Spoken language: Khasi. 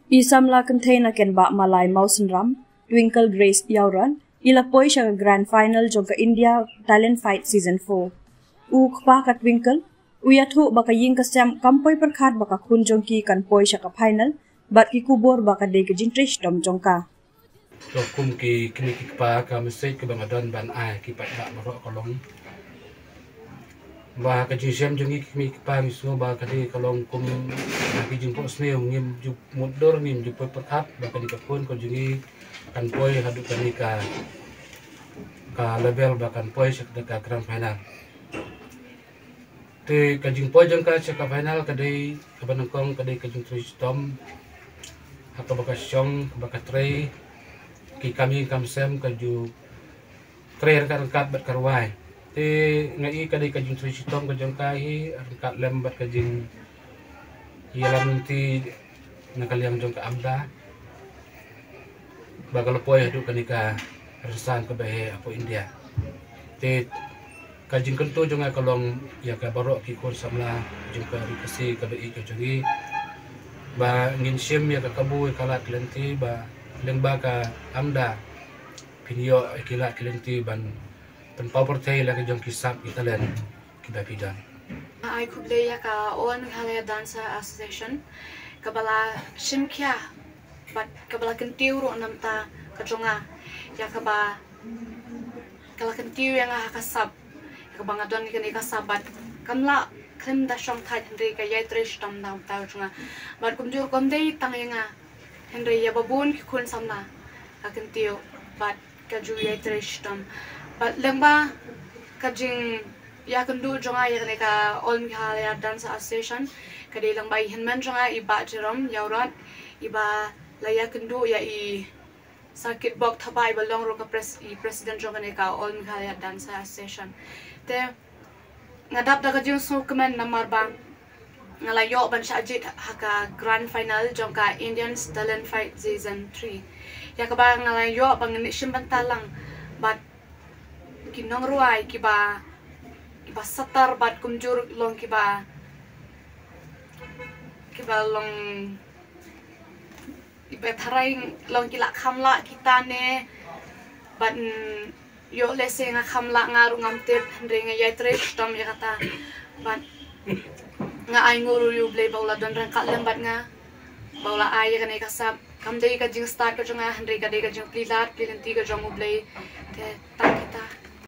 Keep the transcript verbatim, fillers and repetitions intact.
I samla kynthei na Kenbah Malai Mawsynram, Twinkle Grace Ïawrat, i la poi sha ka grand final jong ka India Talent Fight Season four. U kpa ka Twinkle u ïathuh ba ka ïing ka sem kam poi pyrkhat ba ka khun jong ki kan poi sha ka final, bad ki khubor ba ka dei ka jingtrei shitom jong ka. To kum ki kmie ki kpa, ka message kaba nga don ban ai ki paidbah baroh ka long ba ka jingshem jong ngi ki kmie ki kpa, ngi sngew ba ka dei ka long kum ki jingphohsniew, ngim ju mutdur, ngim ju poi pyrkhat ba kane ka khun ka jong ngi kan poi haduh kane ka, ka level ba kan poi sha ka grand final. Te ka jingpoi jong ka sha ka final ka dei kaba nyngkong, ka dei ka jingtrei shitom ha kaba ka shong, kaba ka trei, ki kam ïing kam sem ka ju trei ryngkat ryngkat bad ka rwai. Te nga i ka dei ka jingtrei shitom ka jong ka hi ryngkat lem bad ka jingïalam lynti na ka liang jong ka AMDA ba ka la poi haduh kane ka rynsan kaba heh hapoh India. Te ka jingkyntu jong nga ka long ïa ka baroh ki khun samla jong ka Ri Khasi kaba ïeit ka jong ngi ba ngin shim ïa ka kabu ïa ka lad ka lynti ba lyngba ka AMDA phin ïoh ïa ki lad ki lynti ban pynpaw pyrthei la ka jong ki sap ki talent kiba phi don. Ai khublei ïa ka All Meghalaya Dancer Association kaba la shim khia bad kaba la kyntiew ruh na bynta ka jong nga, ïa kaba ka la kyntiew ïa nga ha ka sap, ïa kaba nga don kane ka sap bad kam lah khlem da shongthait hynrei ka ïai trei shitom na bynta ka jong nga. Bad kumjuh kam dei tang ïa nga hynrei ïa ba bun ki khun samla ka kyntiew bad ka ju ïai trei shitom. Bad lyngba ka jingïakynduh jong nga ïa kane ka All Meghalaya Dancer Association, ka dei lyngba i hynmen jong nga i Bah Jerome Ïawrat, iba la ïakynduh ïa i Sir Kitbok Thabah, iba long ruh ka pres-, i president jong kane ka All Meghalaya Dancer Association. Te nga dap da ka jingsngewkmen namar ba nga la ïoh ban shah jied ha ka grand final jong ka Indian Talent Fight Season three, ïa kaba nga la ïoh ba ngan ïa shim bynta lang bad ki nongrwai kiba, kiba satar bad kumjuh long kiba, kiba long iba tharai long ki la kham lah kita ne bad, mm, ïoh lehse nga kham lah nga ruh ngam tip hynrei nga ïai trei shitom ïa kata. Bad nga ai nguh ruh ïa U Blei ba u la don ryngkat lem bad nga, ba u la ai ïa kane ka sap. Kam dei ka jingstad ka jong nga hynrei ka dei ka jingplie lad plie lynti ka jong U Blei. Te tang kita.